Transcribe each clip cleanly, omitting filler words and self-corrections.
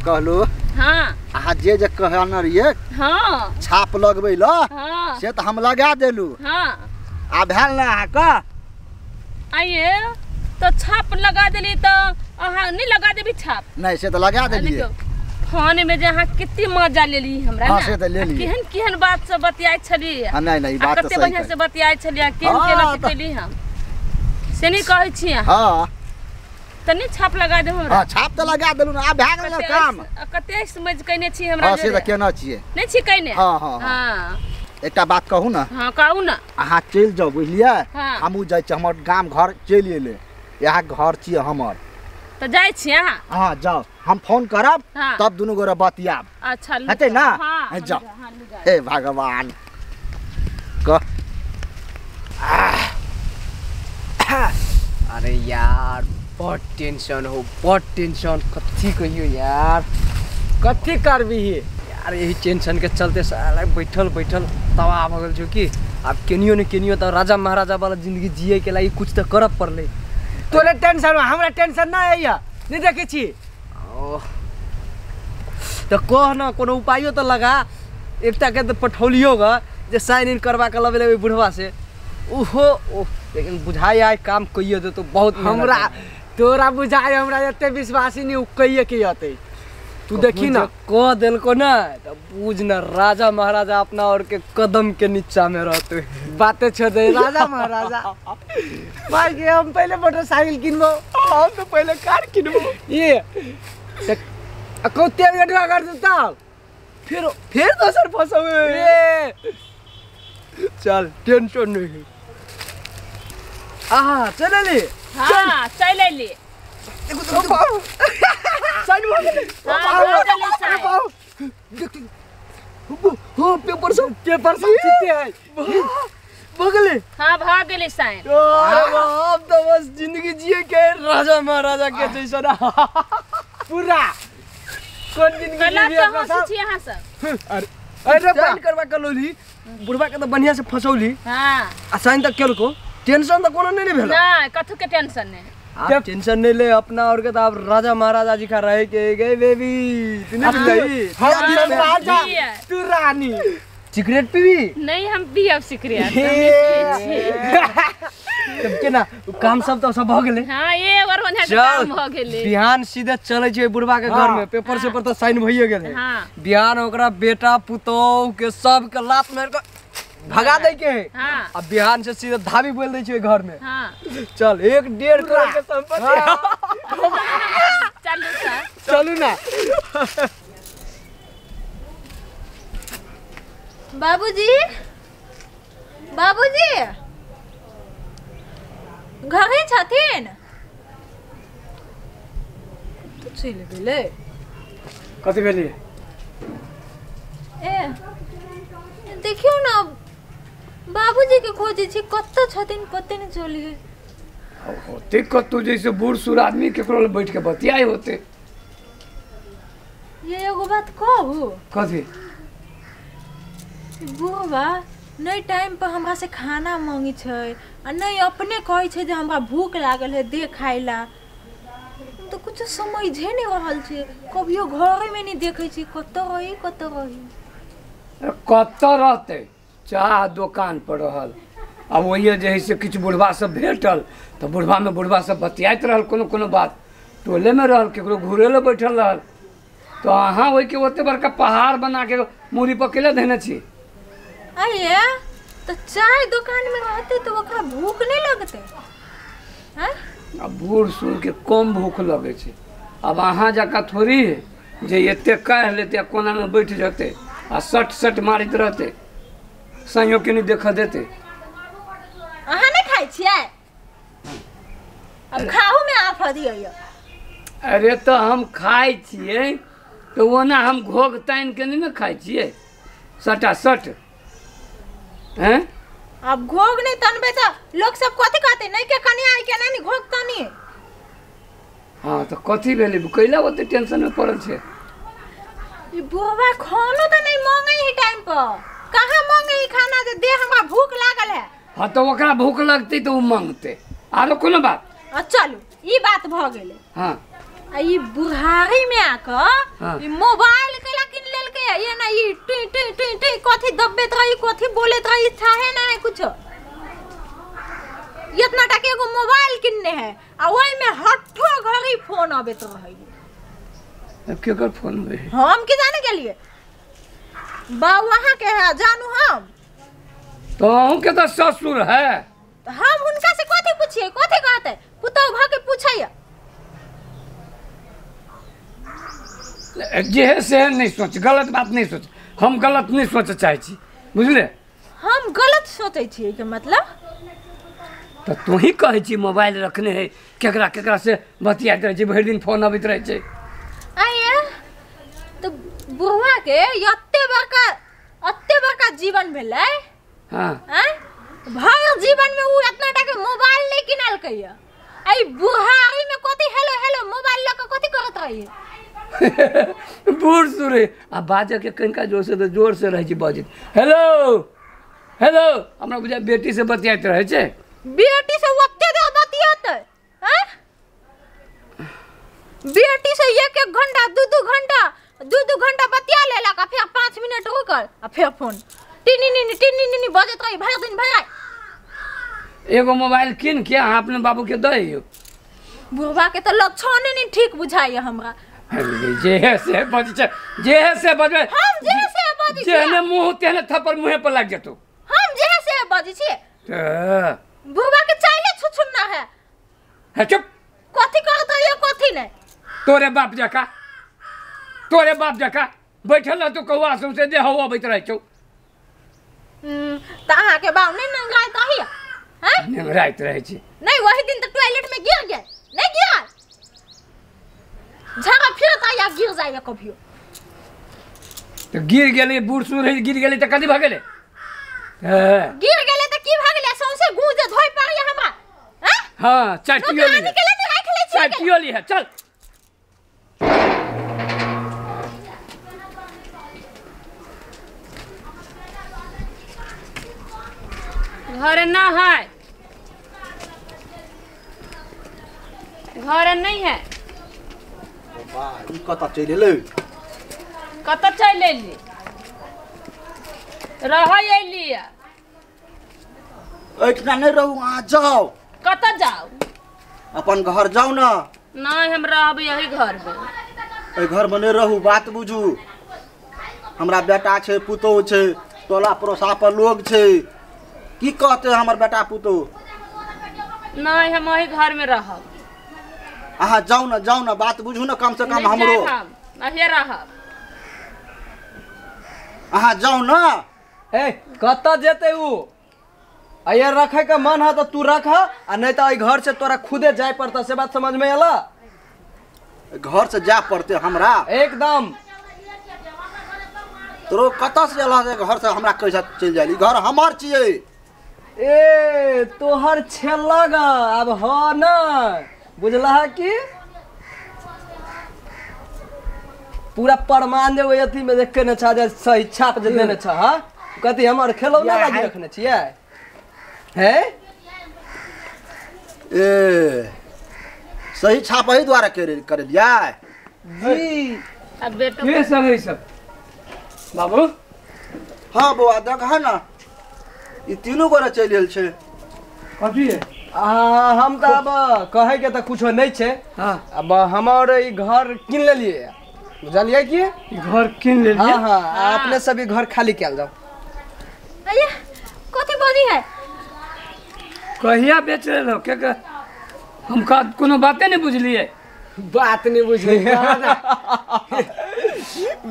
कहलू हां अहाँ जे जे कहने रहियै हां छाप लगबै ल हां से त हम लगा देलू। हां आ भेल ना अहाँ का आइए तो छाप लगा देली तो अहाँ नहीं लगा देबी छाप? नहीं से तो लगा देलियै। फोन में जे अहाँ कितनी मजा लेली हमरा ना। हां से त लेली। केहन केहन बात सब बतियाइ छली। हां नहीं नहीं बात त सही बढ़िया से बतियाइ छली केहन केना केली हम से नहीं कहै छी। हां तनी छाप लगा दे हमरा। हां छाप त लगा देलू ना, आब भए गेल काम। कते समझ कइने छी हमरा। हां से त केना छियै नहीं छी कइने। हां हां हां एकटा बात कहू ना। हां कहू ना। अहाँ चलि जाउ बुझलियै, हमहूँ जाइ छी, हमर गाम घर चलि एलै, यहाँ घर छियै हमर। त जाइ छी अहाँ? हां जाउ, हम फोन करब तब दुनू गोरा बतियाब। अच्छा हेतै ना? हां जाउ। हे भगवान कह। अरे यार बहुत टेंशन हो, बहुत टेंशन, कथी कहियो यार, कथी करबी यार। यही टेंशन के चलते साला बैठल बैठल तबाह भऽ गेल छौ कि आब केनियो ने केनियो तऽ राजा महाराजा वाला जिंदगी जिए के लागि कुछ तऽ करब पड़लै। तोरे टेंशन हमरा टेंशन ना है, नहीं देखे छी। तऽ कह ना कोनो उपायो तऽ लगा। एकटा के तऽ पठौलियो ग जे साइन इन करवा के लबे लेबै बुढ़वा से, ओहो ओह, लेकिन बुझाइ आइ काम कहियो देतो बहुत। हमरा तोरा बुझाइ हमरा एते विश्वास ही नहीं उ कहिए के अतै। तू देखी ना कह देलको ना तो बुझ ना राजा महाराजा अपना और के कदम के नीचा में रहते। बातें छोड़ दे राजा महाराजा भाई के हम पहले मोटरसाइकिल किनबो, हम तो पहले कार किनबो। ये तो तेल गटवा कर देता फिर फिर दोसर फसवे। ये चल टेंशन नहीं। आहा चल ले। हां चल ले। देखो देखो साइन हो गेलै। हां देख हो पेपर सब जीते है भगले। हां भाग गेलै साइन। अब तो बस जिंदगी जिए के राजा महाराजा के जैसा ना पूरा कोन जिंदगी जीवे अपना सब छी अहाँ सब। अरे अरे साइन करवा के लोली बुढ़वा के तो बढ़िया से फसौली। हां आ साइन तक केलको, टेंशन तो कोनो नहीं भेल। ना कथु के टेंशन नहीं। आप टेंशन नहीं ले अपना और के तो आप राजा महाराजा जी खा रहे के गए बेबी। तूने पिलाई हम राजा तू रानी। सिगरेट पीबी? नहीं हम पीब सिगरेट। तब के ना काम सब तो सब भ गेलै। हां ये और बढ़िया के काम भ गेलै। बिहान सीधे चलै छै बुढ़वा के घर में, पेपर से पर तो साइन भइए गेलै। हां बिहान ओकरा बेटा पुतोह के सब के लात मार के भगा दै के है। हां अब बिहान से सीधे धाबी बोल दै छै घर में। हां चल 1.5 करोड़ के संपत्ति। चलू सर चलू ना। बाबूजी बाबूजी घरे छथिन? तो चलि गेलै। कथी भेलै? ए देखियौ ना बाबूजी के खोजै छी, कतऽ छथिन पते नहीं चली। होते कतौ जैसे बूढ़ सूढ़ आदमी केकरो बैठ के बतियाई होते। ये एगो बात कहू? कथी? बुढ़वा नहीं टाइम पर हमरा से खाना मांगे छै आ नहीं अपने कहै छै जे हमरा भूख लागल है दे खाइ ला। तो कुछ समझे नहीं रहल छै, कभियो घरे में नहीं देखै छी, कतऽ रही कतऽ रही। कतऽ रहतै, चाह दोकान पर रहल। आ वही जे है से किछु बुढ़वा सब भेटल तऽ बुढ़वा में बुढ़वा सब बतियाइत रहल, कोनो कोनो बात टोले में रहल, केकरो घुरे लए बैठल रहल। तो अहाँ ओहिके ओते बड़का पहाड़ बना के मूड़ी पर केले धेने छी? आइए तो चाय दुकान में रहते तो ओकरा भूख नहीं लगते? हैं अब बूढ़ सूढ़ के कम भूख लगे छै। अब अहाँ जकाँ थोड़ी है जे एते कह लेते कोना में बैठ जते आ सट सट मारैत रहते, साइयो के नहीं देख देते। अहाँ नहीं खाइ छियै? अब खाहू में आफत यऽ। अरे तो हम खाइ छियै तो ओना हम घोघ तानि के नहीं ने खाइ छियै सटा सट। हैं अब घोघ नहीं तनबे तो लोग सब कथी कहते, नहीं के कनिया आई के नहीं घोघ तनी। हाँ तो कथी भेलै, कैला ओते टेंशन में पड़ल छै? ई बुढ़वा खानो तो नहीं मांगे ही टाइम पर, कहाँ मांगे ही खाना जे दे हमरा भूख लागल है। हाँ तो ओकरा भूख लगतै तो उ मांगते, आरो कोनो बात? चलू ई बात भ गेलै। हाँ आ ई बुढ़ारी में आकर ई मोबाइल केला किन लेलके ये ना E T T T T कथी दबेत रही कथी बोलेत रही चाहे ना है कुछ। इतना टाके एगो मोबाइल किनने है आ ओई में हठो घड़ी फोन आबेत रही। अब केकर फोन होय? हम की जाने के लिए बा वहां के है जानू हम। तो अहूं के तो ससुर है। तो हम उनका से कथी पूछिए कथी कहते पुतहु भ के पूछैया। जे से नहीं सोच, गलत बात नहीं सोच, हम गलत नहीं सोच चाहे छी, बुझले? हम गलत सोचै छियै के मतलब? तो तू ही कहै छी मोबाइल रखने है, केकरा केकरा से बतियाइत रहै छी, भरि दिन फोन अबैत रहै छै। आया तो बुढ़वा के एते बड़का जीवन भेलै। हां हैं भर जीवन में उ एतना टा के मोबाइल नहीं किनलकै। आई बुढ़ारी में कथी हेलो हेलो मोबाइल ल के कथी करत रही? बूढ़ सुरे आ बाजे के कनिका जोर से तो जोर से रहै छै बजैत, हेलो हेलो। हमरा बुझाय बेटी से बतियाइत रहै छै। बेटी से ओते देर बतियातै? हैं बेटी से एक एक घंटा दू दू घंटा दू दू घंटा बतिया लेलक आ फेर 5 मिनट रुकल आ फेर फोन टिनी टिनी टिनी टिनी बजैत रही भरि दिन भरि। एगो मोबाइल किन के अहाँ अपने बाबू के दैयौ। बुढ़वा के तो लक्षणे नहीं ठीक बुझाइए हमरा। जे से बजै छै, जे से बजबै हम, जे से बजै छियै जेहने मुँह तेहने थप्पड़ मुँहे पर लागि जेतौ। हम जे से बजै छियै। बुढ़वा के चाइले छुछुन्ना है। हे चुप, कथी करत रहिए कथी नहीं। तोरे बाप जका, तोरे बाप जका बैठल रहतौ कौआ सौंसे देह अबैत रहै छौ। त अहाँ के बाप नहीं नंगराइत रहिए? हैं नंगराइत रहै छै। नहीं वही दिन तो टॉयलेट में गिर गए, नहीं गिरा झाड़ा फिरत आया गिर जाइए कभियो। तो गिर गेलै बूढ़ सूढ़ गिर गेलै त कथी भऽ गेलै? गिर गेलै त की भऽ गेलै? सौंसे गूंज जे धोइ पड़ैया हमरा। हैं हां चाटियो ली, चाटियो ली है चल। घर ना है, घर नहीं है। ई कतऽ चलि एलै? कतऽ चलि एली? रहै एली। एहिठिना नहि रहू, अहाँ जाउ। कतऽ जाउ? अपन घर जाउ ने। नहीं हम रहब यही घर में। एहि घर में नहीं रहू, बात बुझू। हमरा बेटा छै, पुतोहु छै, टोला पड़ोसा पर लोग छै, की कहते हमर बेटा पुतोहु? नहीं हम वही घर में रहब। अहाँ जाउ न, जाउ न, बात बुझू न कम से कम हमरो। नहीं रहब। अहाँ जाउ न। ए कतऽ जेतै उ? अयर रखे के मन है तो तू रख, आ नहीं तो घर से तोरा खुदे जाय पड़ता, से बात समझ में अला? घर से जाय पड़ते हमरा? एकदम। तोरो कतऽ से अला घर से हमरा कैसा चलि जाय? घर हमर छियै। ए तोहर छेलग अब ह न, बुझला है कि पूरा प्रमाण जे ओहि अथी में देख के न छा जे सही छाप जे देने छ। हां कथी हमर खेलौना लागी रखने छियै? है ए सही छाप एहि द्वारा करेलियै जी। अब बेटो के सब है सब बाबू? हां बौआ देख न, ई तीनू गोरा चलि गेल छै। कथी है? हम तो अब कहे के तो कुछो नहीं छे। हाँ। अब हमर ई घर किन लेलिए, बुझलिए कि घर किन लेलिए? हाँ हाँ, अपने सभी घर खाली कयल जाओ। अये कथी बजी है? कहिया बेच लेलो? के के हम का कोनो बाते नहीं बुझलिए। बात नहीं बुझलिए।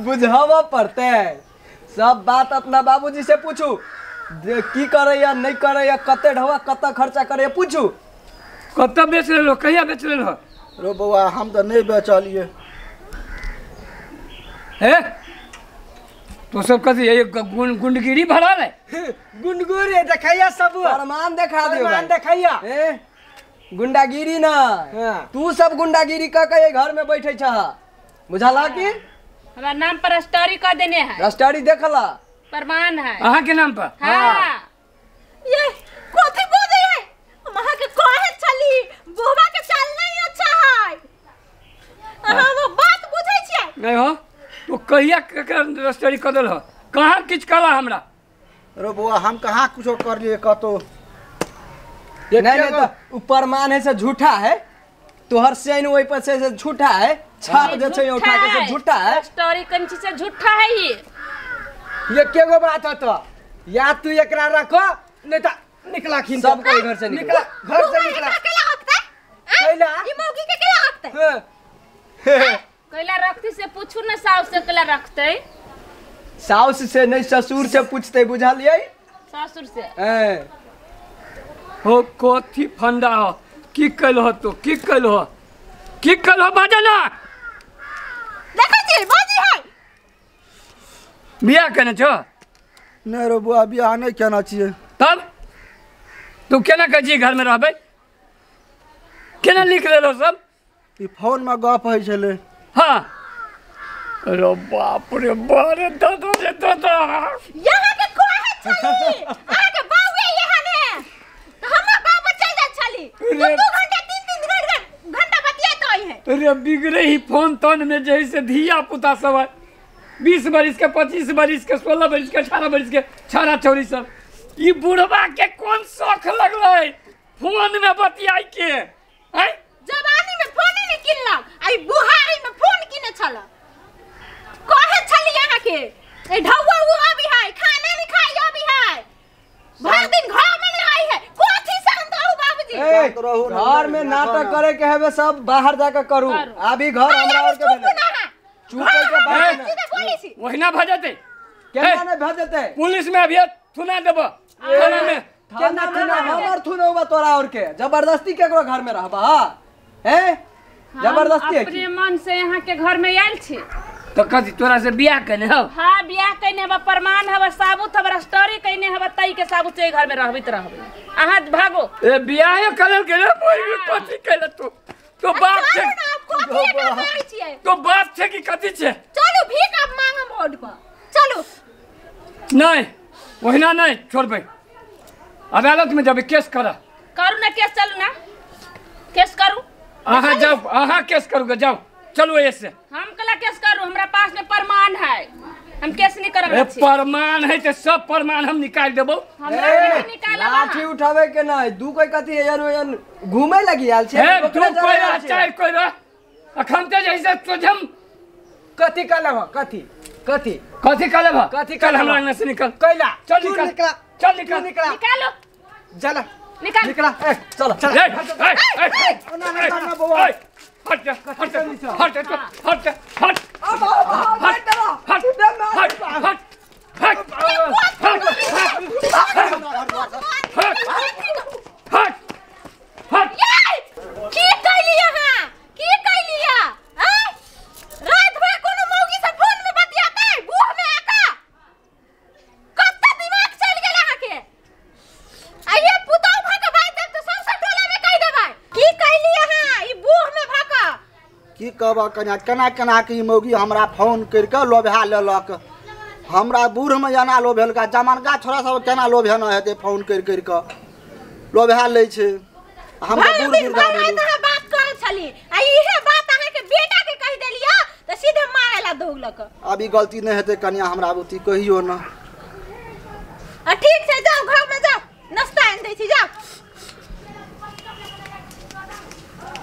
बुझावा पड़ते सब बात अपना बाबूजी से पूछू, की करैया नहीं करैया, कते ढवा कत खर्चा करैया पूछू। कत बेच लेलो? कहिया बेच लेलो? रो बौआ हम तो नहीं बेचलिए। हे तो सब कथी ये गुंडगिरी भरल है? गुंडगिरी देखैया सब प्रमाण देखा दियो, प्रमाण देखैया। ए गुंडागिरी ना, तू सब गुंडागिरी क के घर में बैठे छ, बुझला कि? हमरा नाम पर स्टोरी क देने है। स्टोरी देखला प्रमाण है अहाँ के नाम पर। हाँ। ये कथी बोले है? हम अहाँ के कहे छली बुढ़वा के चाल नहीं अच्छा है, नहीं हो तो कहिया रजिस्ट्री कर देल हो कहाँ किछ कला हमरा रे बौआ हम कहाँ कुछो कर लिए कतो नहीं नहीं तो उ प्रमाण है से झूठा है तोहर साइन ओइ पर से झूठा है छाप जे छै उठा के से झूठा है स्टोरी कंची से झूठा है ये केगो बात है तो या तू एकरा रखो नहीं तो निकला खिन सब कोई घर से निकला घर से निकला केला रखता कैला ई मौगी के केला रखता कैला रखती से पूछू ना सास से केला रखते सास से नहीं ससुर से पूछते बुझलिए ससुर से हो कथी फंडा हो की कल हो तो की कल हो की कल हो बाजना देखै छी बाजी है बियाह केने छो नहीं रे बुआ बियाह नहीं केना छियै तब तू केना कहै छी घर में रहबै केना लिख लेलो सब ई फोन में गप होइ छलै हाँ अरे बाप रे बाप रे दादा रे दादा यहाँ के कोहे छली अहाँ के बाबू यहाँ ने तो हमरा बाबू चल जा छली दू दू घंटा तीन तीन घंटा बतिया तो आई है अरे बिगड़े ही फोन तोन में जैसे धिया पुता सब है 20 बरिस के 25 बरिस के 16 बरिस के 18 बरिस के छाड़ा छौरी सब ई बुढ़वा के कौन शौक लगलै फोन में बतियाई के हैं जवानी में फोन नहीं किनलक आई बुहारी में फोन किने छल कहे छली यहाँ के ए ढौआ उआ भी है खाना नहीं खाई अभी है भर दिन घर में नहीं आई है कोथी शांत रहू बाबूजी घर में नाटक करे के हेबे सब बाहर जाके करू अभी घर हमरा और के भेलै चुप के बात सीधे बोली छी ओहिना भ जेतै केना नहीं भ जेतै पुलिस में अभी थुना देबो थाना में केना थुना हमर थुनौबा तोरा और के जबरदस्ती केकरो घर में रहबा हैं जबरदस्ती है अपने मन से यहाँ के घर में आयल छी तो कथी तोरा से बियाह केने हो हां बियाह केने हबा प्रमाण हबा साबुत हबा स्टोरी केने हबा तई के साबुत से घर में रहबित रहबे अहाँ भागो ए बियाह करल गेले बोल कथी केले तू तो बाप छे तो बाप छे कि कथी छे चलू भीख अब मांगम रोड पर चलू नहीं ओहिना नहीं छोड़बै अदालत में जाबे केस करा करू ना केस चलू ना केस करू अहाँ जाओ अहाँ केस करूगे जाओ चलो ऐसे हम कला केस करू हमरा पास में प्रमाण है हम केस नहीं करब ए प्रमाण है ते सब प्रमाण हम निकाल देबो हमरा नहीं निकालब लाठी उठावे के नहीं दू कोई कथी एहन ओहन घूमे लगी आयल छै ए दू कोई रह चार कोई रह अखन ते जैसे तुझम कथी कलम कथी कथी कथी कलम कथी कल हमरा अंगना से निकल कैला चल निकल चल निकल निकला निकालो चल निकाल निकला ए चल चल ए ए ए ना बौआ हट जा हट जा हट जा हट जा हट हट हट हट हट हट हट की कैली अहाँ की कैली आ रात भर कोनो मौगी से फोन में बतियाते बूढ़ में आका कत्ता दिमाग चल गेल अहाँ के आ ये पुतौ भाका बाज देब त सौंसे टोला में कहि देबै की कैली अहाँ ई बूढ़ में भाका की कहब कन्या केना केना के ई मौगी हमरा फोन करि के लोभा लेलक हमरा बूढ़ में एना लोभेलका जमानका छोरा सब केना लोभेना हेतै फोन करि करि के लोभा लै छै हम तऽ बूढ़ बुढ़ा भेलहुँ अहाँ बात करै छली आ इहे बात अहाँ के बेटा के कहि देलियै तऽ सीधे मारे ला दौड़लक अब ई गलती नहि हेतै कन्या हमरा बुती कहियो ना आ ठीक छै जाउ घर में जाउ नाश्ता आनि दै छी जाउ